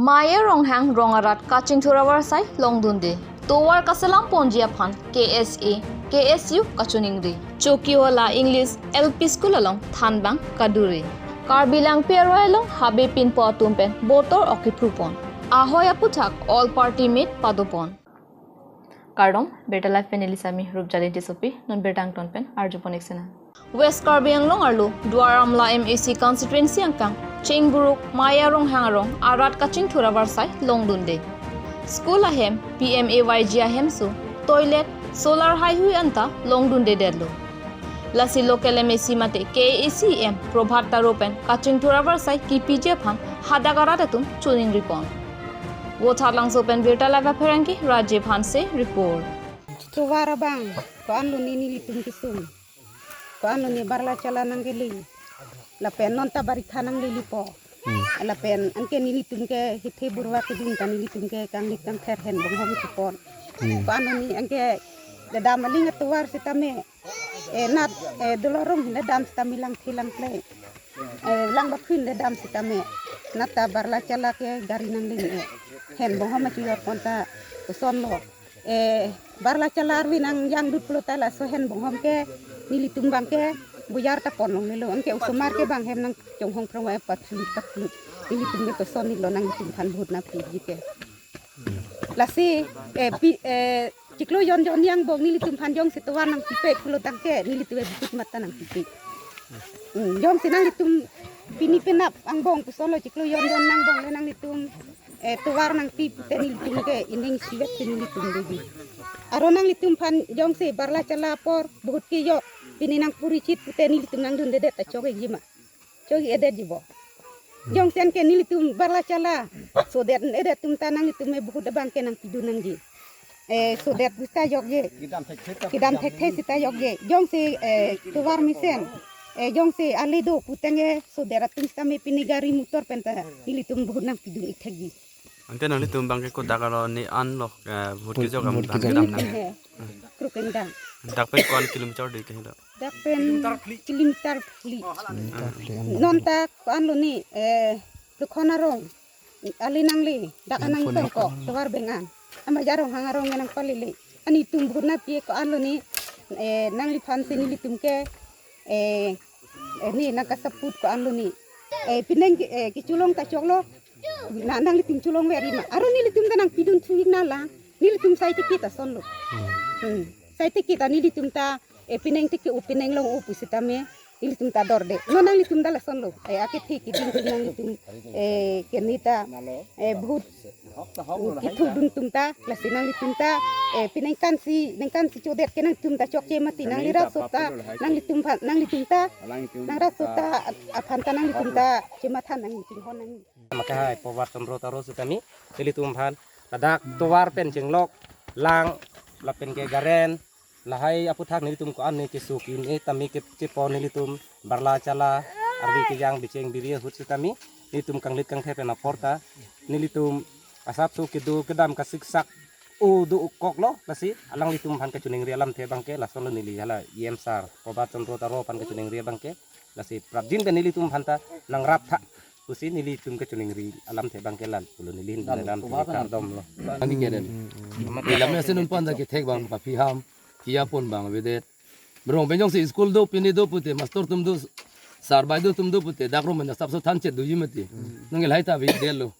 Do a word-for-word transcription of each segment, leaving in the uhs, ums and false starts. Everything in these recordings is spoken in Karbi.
Maya Ronghang rong arat kachingthur avarsai longdunde. Tovar kaselam ponji aphan K S A, K S U kachiningri. Chokihola English L P School along thanbang kaduri. Karbi Langpi aroi along habe pinpo atum pen botor ok kiphrupon. Ahoi aputhak all party meet padopon. Kardom, Birta Live pen neli Sami Rupjali Tissopi, non birta angton pen arjupon ik sena. West Karbi Anglong arlo Duar Amla M A C constituency angkang Chengburuk Maya Ronghang arong arat kachingthur avarsai longdunde. School ahem, P M A Y G ahemso, toilet, solar haihui anta longdundedetlo. Lasi local M A C mate K A A C M Prabhat Taro pen kachingthur avarsai kipiji aphan hadak arat atum chiningripon. Vothatlangso pen Birta Live apherangke Rajiv Hanse report. Tovar abang, ko-an lone nelitum kesung. Ko-an lone barla chala nangkele. Lapen nonta barikha nanglelepo. Hmm. Lapen anke nelitum ke hithe burwa kedun ta nelitum ke kanglik kangther hen bonghom chepon. Hmm. Ko-an lone anke ledam aling atovar sitame. Eh, nat, eh, dolorong hin ledam sitame langthe langple. Eh, lang bakhin ledam sitame. Nat ta barla chala ke gari nangling eh. Hen bonghom achu yor pon ta kosonlo. Eh, barla chala arve nangjangdut pulo ta laso hen bonghom ke nelitum abang ke buyar ta pon longlelo. Anke osomar ke abang hem nangchonghong phrong eh patlut patlut. Nelitum ke kosonlo nanglitum aphan vote nangpiji ke. Lasi, eh, pi, eh, chiklo jon jon angbong nelitum aphan jongsi tovar nangpipe pulo tangte, nelitum eh bukut mata nangpipe. Hmm, jongsi nanglitum pini penap angbong pusonlo chiklo jon jon angbong le nanglitum, eh, tovar nangpi pute nelitum ke ining sivet si nelitum degi. Aro nanglitum aphan jongsi barla chala apor, vote kejok, pini nangpuri chit pute nelitum nangdundedet ta chok-ikji ma. Chok-ik-edetji bo. Jongsi anke nelitum barla chala sodet-edet atum ta nanglitum eh vote abang ke nangpidun nangji. Eh, sodet sita jokje. Kedam thekthe sita jokje. Jongsi, eh, tovar mesen. Eh, jongsi ale do putangte sodet atum sitame pini gari motor pen ta nelitum vote nangpidun-ik thekji. Ante nanglitum abang ke kodak arlo ne anlo, eh, vote kejok am vote dang kejok kedam nang. Eh, Krukendang. Dak pen ko-an kilometer de ke do? Dak pen kilometer phli. Kilometer phli. Nonta ko-an lone, eh, Lukhon arong ale nangle, dak anang tongko, tovar beng an. Ama jarong hang arong nangpalele. Nelitum vote nangpi ko-an lone, eh, nangliphan si nelitum ke, eh, eh, ne nangkasaput ko-an lone. Eh, pineng ke, eh, kecholong ta choklo. Na nanglitum cholongverji ma. Aro nelitum ta nangpidun thu-ik nanglang. Nelitum sai tiki ta sonlo. Hmm. Sai tiki ta nelitum ta, eh, pineng tiki u pineng long u pusitame. Nelitum ta dorde. Non nanglitum ta lasonlo. Eh, akethe keding nanglitum, eh, kenita, eh, vote kithudun atum ta, lasi nanglitum ta, eh, pineng kansi, neng kansi chodet ke nangtum ta chokche mati, nangli rat sota, nanglitum aphan, nanglitum ta, nang rat sota aphan ta nanglitum ta chematha nangchinghon nang. Maka hai Prabhat Chandra Taro sitame, nelitum aphan, ladak tovar pen chenglok, lang, lapen ke garen, lahai aputhak nelitum ko-an ne keso ki-un-e tame ke chepo nelitum barla chala arve kejang bicheng biri ahut sitame nelitum kanglit kangthe pen apor ta nelitum asapso kedo kedam kasiksak o do ukoklo lasi alanglitum aphan kachiningri alamthe abang ke lasonlo neli hala E M sir Prabhat Chandra Taro aphan kachiningri abang ke lasi prapjin pen nelitum aphan ta nangrap tha pusi nelitum kachiningri alamthe abang ke lal pulo neli hin alamthe kardom lo. Ani keren. Ilam ya senun pon da kethek abang papi ham. Kiya pon abang avedet. Rong pen jongsi school do pine do pute, master atum do, sir bai do atum do pute, dak rong pen asapso than chet doji mati. Nang lahai ta avedetlo.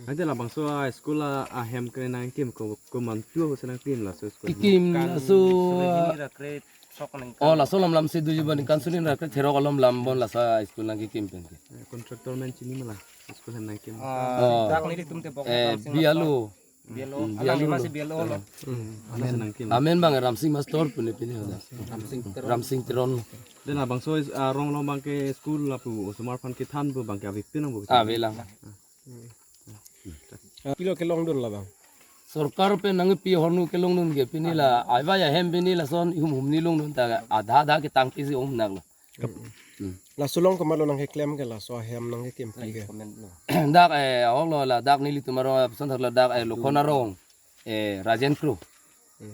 Ante labangso a school a, ahem kre nangkim ko, ko mantu ko senang kim laso school. Kikim kan laso. Suri hini ra kre sok nang. Oh, laso alam alam si doji ba ningkan suri ra kre therok alam alam bon laso a school nangkikim pen. Eh, contractor men chini mala school hem nangkim. Ah, oh. Dak nelitum te bok eh, nangkam sing bialo. Bialo, hmm, alang bialo lima lo. Si bialo lo. Hmm. Amen. Senang kim. Amen bang Ramsing Master pune pine hoda. Ramsing Teron. Ramsing Teron. Dena bangso is, ah, rong long abang ke school lapu osomar aphan kethan pu abang ke avepin nang pu. Ah, avelang. Pilo kelongdun labang. Sorkar pen nangpi ahormu kelongdun ke pine la, aiva ya hem pine lason ihum humni longdun ta adha adha ketangte si umnaklo. Hmm. Laso along komatlo nangkeklem ke laso ahem nangkekim ke. Dak eh ahok lo ladak nelitum arong ason thak ladak eh Lukhon arong eh Rajen Kro. Hmm.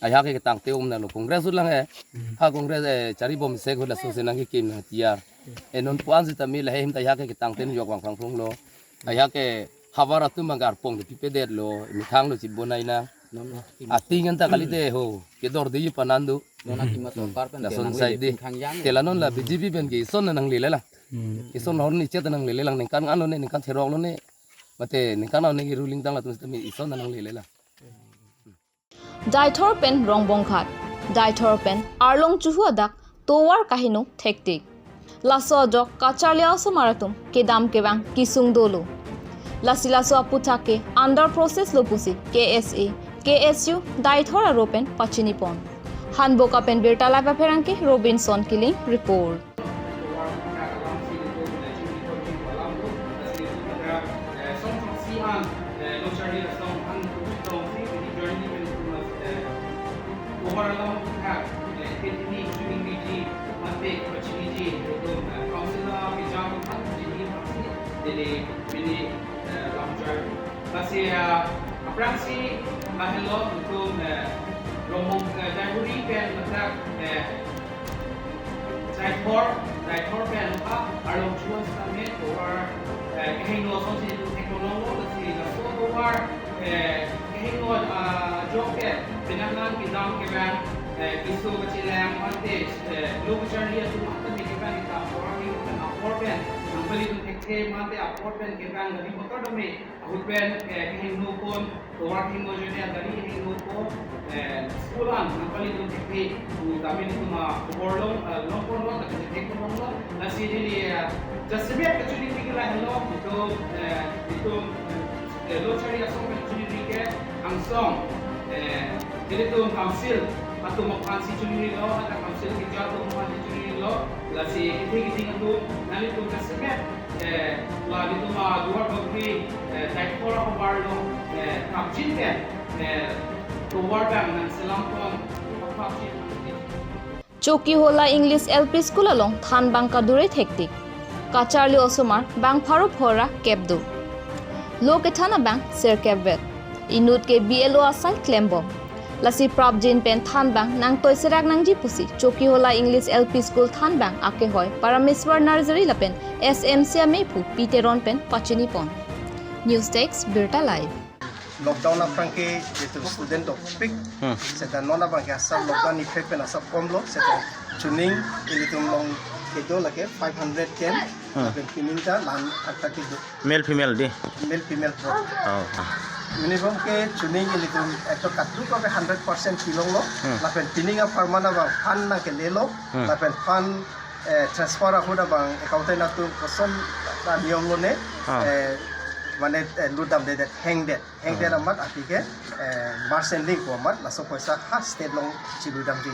Ajahak ke ketangte umnaklo Congress ahut lang eh. Hmm. Ha Congress eh chari bom sek ahut laso si nangkekim nang tiar. Hmm. Eh non puan sitame lahai ahim ta ajahak ke ketangte jok vang phang phung lo. Ajahak ke Havar atum agar pong de pipe det lo, methang lo chibonai na. Ating anta kalite ho, kedor de panan do. Nona kima sorkar pen Lason tenang sai lele de. Pingkhang yang. Tela non la B J P pen ke ison nanglele la. Ison hor ni chet nanglele lang, ningkan ano ne, ningkan therok lo ne. Mate ningkan ano ne ruling tang latum sitame ison nanglele la. Deithor pen Rongbonghat, Deithor pen Arlong Chuhu adak tovar kaheno thektik. Laso ajok kacharli osomar atum kedam kevang kesung dolo. Lasi laso aputhak ke under process lo pusi K S A, K S U, Deithor aro pen pachini pon. Hanboka pen Birta Live apherangke Robinson Killing report. Lasi, eh, aphrangsi lahelo itum, eh, Rongbong, eh, Deithor pen ladak, eh, Deithor, Deithor pen, ah, Arlong Chuhu sitame tovar, eh, kehingno asonsi itum theklonglo, lasi laso tovar, eh, kehingno, ah, ajok ke penang nang kedam kevang, eh, keso kachelang mate, eh, lo kacharli atum mate kevang kedam tovar ni kan apor pen nangpali itum thekthe mate apor pen kevang gari motor dome ahut pen, eh, kehingno pon, tovar kehingno ajoine gari kehingno pon, eh, school an nangpali itum thekthe, tu kami itum akhobor long, eh, long pon long, tapi thekthe pon long long, lasi neli, eh, jasemet kachiningri ke lahelo, itum, eh, itum, eh, lo kacharli ason kachiningri ke angsong, eh, nelitum council atum aphansi chiningrilo, ata council keja atum aphansi chiningrilo, lasi kethe keding atum, nanglitum jasemet eh, la nelitum aduar bangke, eh, Deithor ahavar along, eh, kapjin ke, eh, tovar bang nangselam pon, kapjin. Chokihola English L P School along thanbang kadure thektik. Kacharli osomar bang pharo phora kep do. Lo kethan abang sirkep vet. Inut ke B L O asai klembom. Lasi prapjin pen thanbang nangtoi serak nangji pusi Chokihola English L P School thanbang akehoi Parameswar Nursery lapen S M C amephu P Teron pen pachini pon. News Desk, Birta Live. Lockdown aphrang ke itum student dopik. Hmm. Seta non abang ke asap lockdown effect pen asap komlo. Seta chuning ilitum along kedo lake five hundred ten. Hmm. Lapen pining ta lan atta kedo. Male female di? Male female both. Oh. Uniform ke chuning ilitum ekto kadokave hundred percent pilonglo. Hmm. Lapen pining apharman abang fund nangkelelo. Hmm. Lapen fund, eh, transfer ahut abang accountant atum koson ta niyom lone. Ah. Eh, mane, eh, ludam dedet, hengdet. Hengdet, hmm, amat aphi ke, eh, March ending ko amat laso poisa ha state along chiludamji.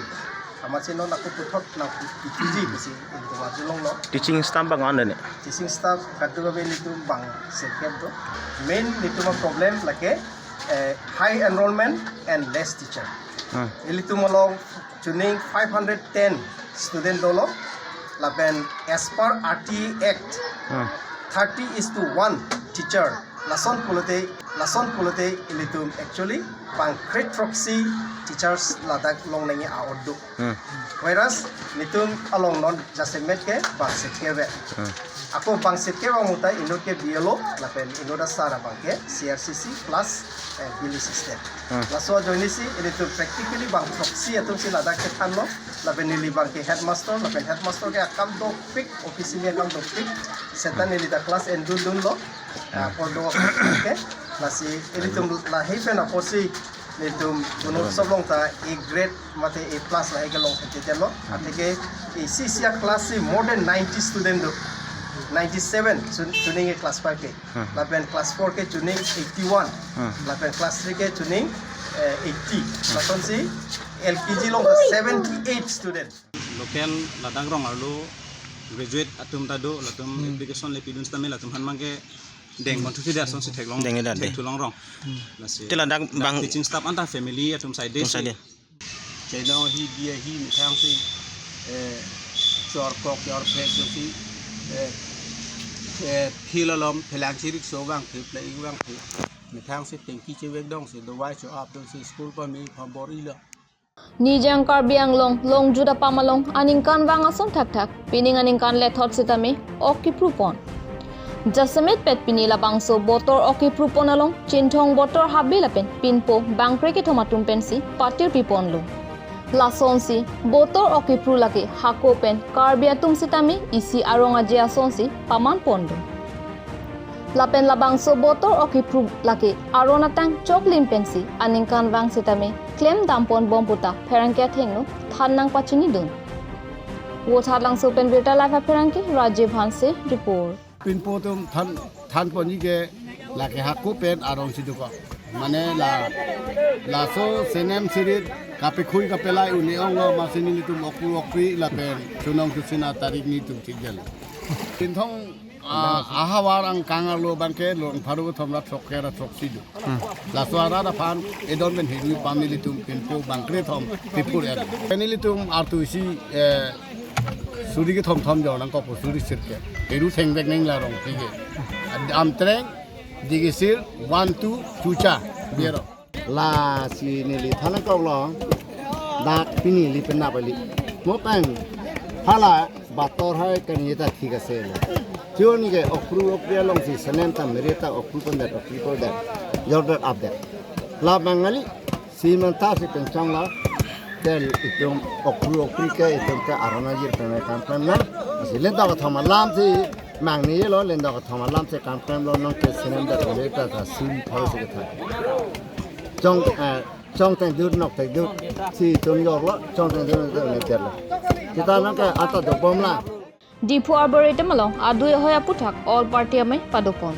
Amatsi non ako puthot nangpithuji pusi ilitum arjulonglo. Teaching staff bang-an ne? Teaching staff kadokave ilitum bang sirkep do. Main ilitum problem lake, eh, high enrollment and less teacher. Hmm. Ilitum along chuning five hundred ten student dolo, lapen as per R T I Act, hmm, thirty is to one teacher. Lason pulote, lason pulote ilitum actually bang kre throksi teachers ladak longnangji a-ot do. Hmm. Whereas nelitum along non jasemet ke bang sirkep ave. Hmm. Ako bang sirkep abang muta inut ke B L O, lapen inut asar abang ke C R C C plus, eh, bill assistant. Hmm. Laso ajoinesi ilitum practically bang throksi atumsi ladak kethanlo, lapen neli bang ke headmaster, lapen headmaster ke akam dopik, officially akam dopik. Seta neli ta class endundunlo. Ah, kordo ke. Lasi ilitum lahei pen apotsi nelitum Gunotsov along ta A grade mate A plus lahei kelong thekthe lo. Athe ke isi isi a-class si more than ninety student do. Ninety-seven chun-, chuning ke class five ke. Hmm. Lapen class four ke chuning eighty-one. Hmm. Lapen class three ke chuning, eh, eighty. Hmm. Lasonsi L K G along ta seventy-eight student. Local ladak rong arlo graduate atum ta do, latum, hmm, application le pidun sitame latum aphan abang ke deng, hmm, bon thusi dia asonsi theklong, deng ida de, thek thulong rong. Hmm. Lasi te ladak bang teaching staff anta family atum side, atum side si. Cheno hi dia hi methang si, eh, chor kok chor phek si, eh, eh, phil alom phelang chirik so bang phe play bang phe. Methang si tengki chevek dong si dawai cho ap dong si school pa mi pha bor ilo. Nijang Karbi Anglong, Longjut apam along aningkanvang ason thakthak, pining aningkan lethot sitame ok kipru pon. Jasemet pet pini labangso botor ok kepru pon along Chinthong botor habe lapen pinpo bangkre kethom atum pensi patir pi ponlo. Lasonsi botor ok kepru lake hako pen Karbi atum sitame isi arong aje asonsi paman ponlo. Lapen labangso botor ok kepru lake aron atang choklim pensi aningkanvang sitame klem dam pon bom puta pherangke athengno than nangpachinidun. Vothatlangso pen Birta Live apherangke Rajiv Hanse report. Pinpo atum than than ponji ke lake hako pen arong si dokok. Mane la laso senem sirit kapekhui kapelai un-e onglo, masi nelitum okpru okpri lapen chunong chusin atarik nelitum thik jal. Chinthong, ah, ahavar angkang arlo abangke long pharo thom ra throk ke ra throk si do. Laso arat aphan edon pen heru pame nelitum pinpo bangkre thom kepru er. Nelitum artu isi, eh, suri kethom thom jor nangkok, suri sirke. Heru thengbek neng la rong pige. Amtreng, Digisir, one, two, Chucha, biro. Lasi neli than nangkoklo, dak pini neli penap kali. Mo pen hala botor hai kani ta thik ase lo. Chini ke okpru okpri alongsi senem ta meri ta okpru pondet, okpru pondet, jordet apdet. La Bengali si mantha si penchang la, tel itum okpru okpri ke itum ke arong ajir pen kam pen na. Lasi lendok kethom alam si mangni lo, lendok kethom alam si kam pen lo, nonke senem ta meri ta ta sim phal si ketha. Chong, eh, chongteng dur noktek dur si itum jorlo, chongteng dur noktek dur lo. Kita nonke ata dobom la. Diphu Arboretum along adui ahoi aputhak all party amei padopon.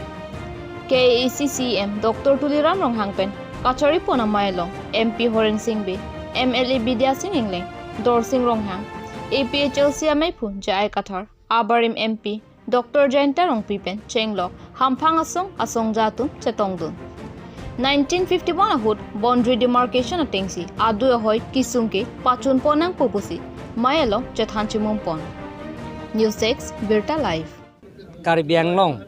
K A A C C E M Doctor Tuliram Ronghang pen kachari pon amei along M P Horen Sing Bey, M L A Bidya Sing Engleng, Dorsing Ronghang, A P H L C ameiphu J I Kathar, abarim M P Doctor Jayanta Rongpi pen chenglok hamphang asong asongja atum chetongdun. Nineteen fifty-one ahut boundary demarcation atengsi adui ahoi kesung ke pachun pon nangpo pusi mei along chethan chimum pon. News Desk, Birta Live. Karbi Anglong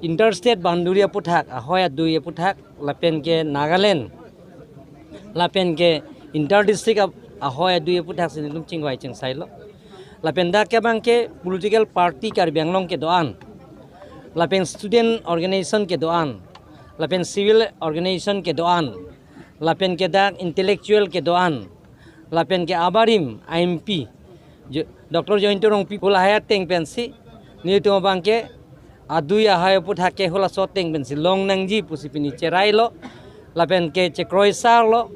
interstate boundary aputhak, ahoi adui aputhak, lapen ke Nagaland, lapen ke inter district ap-, ahoi adui aputhak si nelitum chingvai chingsai lo. Lapen dak ke abangke political party Karbi Anglong kedo-an, lapen student organization kedo-an, lapen civil organization kedo-an, lapen ke dak intellectual kedo-an, lapen ke abarim M P Jo-, Doctor Jayanta Rongpi pu lahai ateng pensi nelitum abangke adui ahoi aputhak ke halaso ateng pensi long nangji pusi pini cherai lo, lapen ke chekroisar lo,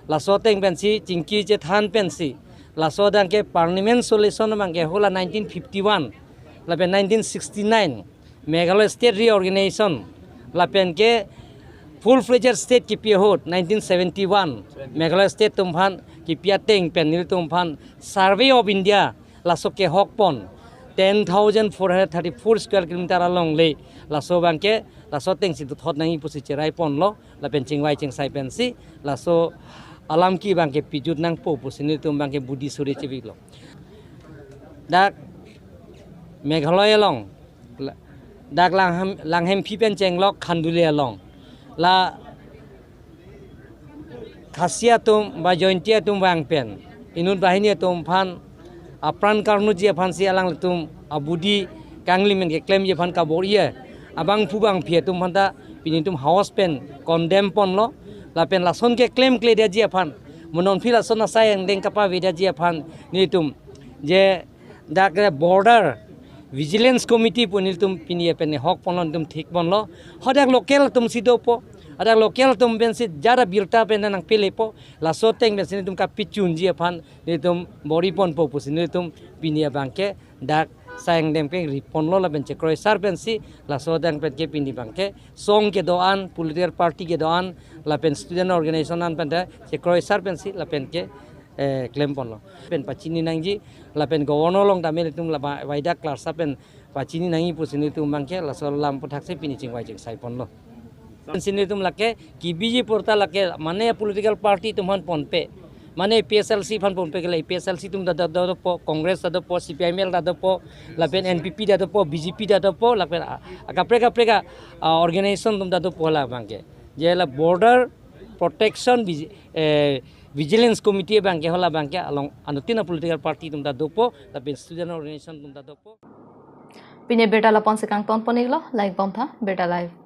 laso ateng pensi chingki chethan pensi, laso adang ke permanent solution abangke hala nineteen fifty-one lapen nineteen sixty-nine Meghalaya State Reorganization lapen ke full-fledged state kipi ahut nineteen seventy-one Meghalaya State atum aphan kipi ateng pen nelitum aphan Survey of India laso kehok pon ten thousand four hundred thirty-four square kilometer alongle, laso abangke laso atengsi dothot nangji pusi cherai ponlo, lapen chingvai chingsai pensi laso alam ke abangke pijut nangpo pusi nelitum abangke budi suri cheveklo. Dak Meghalaya along, la-, dak Langham-, Langhemphi pen chenglok Khanduli along, la Khasi atum ba Jaintia atum vang pen inut banghini atum aphan apran karnuji aphansi alanglitum abudi kanglim pen keklemji aphan kabor-i abangphu bangphi atum aphanta pini nelitum house pen condemn ponlo, lapen lason keklemkledetji aphan, mo non aphi lason asai angdeng kapavedetji aphan nelitum je dak le Border Vigilance Committee pu nelitum pini pen hok ponlo, nelitum thik ponlo. Hadak local atumsi dopo, hadak local atum pensi jara birta pen nangpelepo, laso ateng pensi nelitum kapachunji aphan nelitum bor-i ponpo pusi nelitum pini abangke dak asai angdeng pen ri ponlo, lapen chekroisar pensi laso adang pen ke pini abangke song kedo-an, political party kedo-an, lapen student organization an pen ta chekroisar pensi lapen ke, eh, klem ponlo. Pen pachini nangji, lapen governor along tame nelitum la ba-, waidak klarsa pen pachini nangji pusi nelitum abangke laso alam aputhak si pini chingvai chingsai ponlo. Pensi nelitum lake kebiji porta lake mane political party atum aphan ponpe, mane A P H L C aphan ponpe ke la A P H L C atum ta, ta, ta dopo, Congress ta dopo, C P I M L ta dopo, lapen N P P ta dopo, B J P ta dopo, lapen a, a kaprek kaprek a, a, organization atum ta dopo la abangke. Je la Border Protection Vigi-, eh, Vigilance Committee abangke, hala abangke along anuttin a political party atum ta dopo, lapen student organization atum ta dopo. Pini abirta lapu-ansi kangton pon-iklo, langpon tha, Birta Live.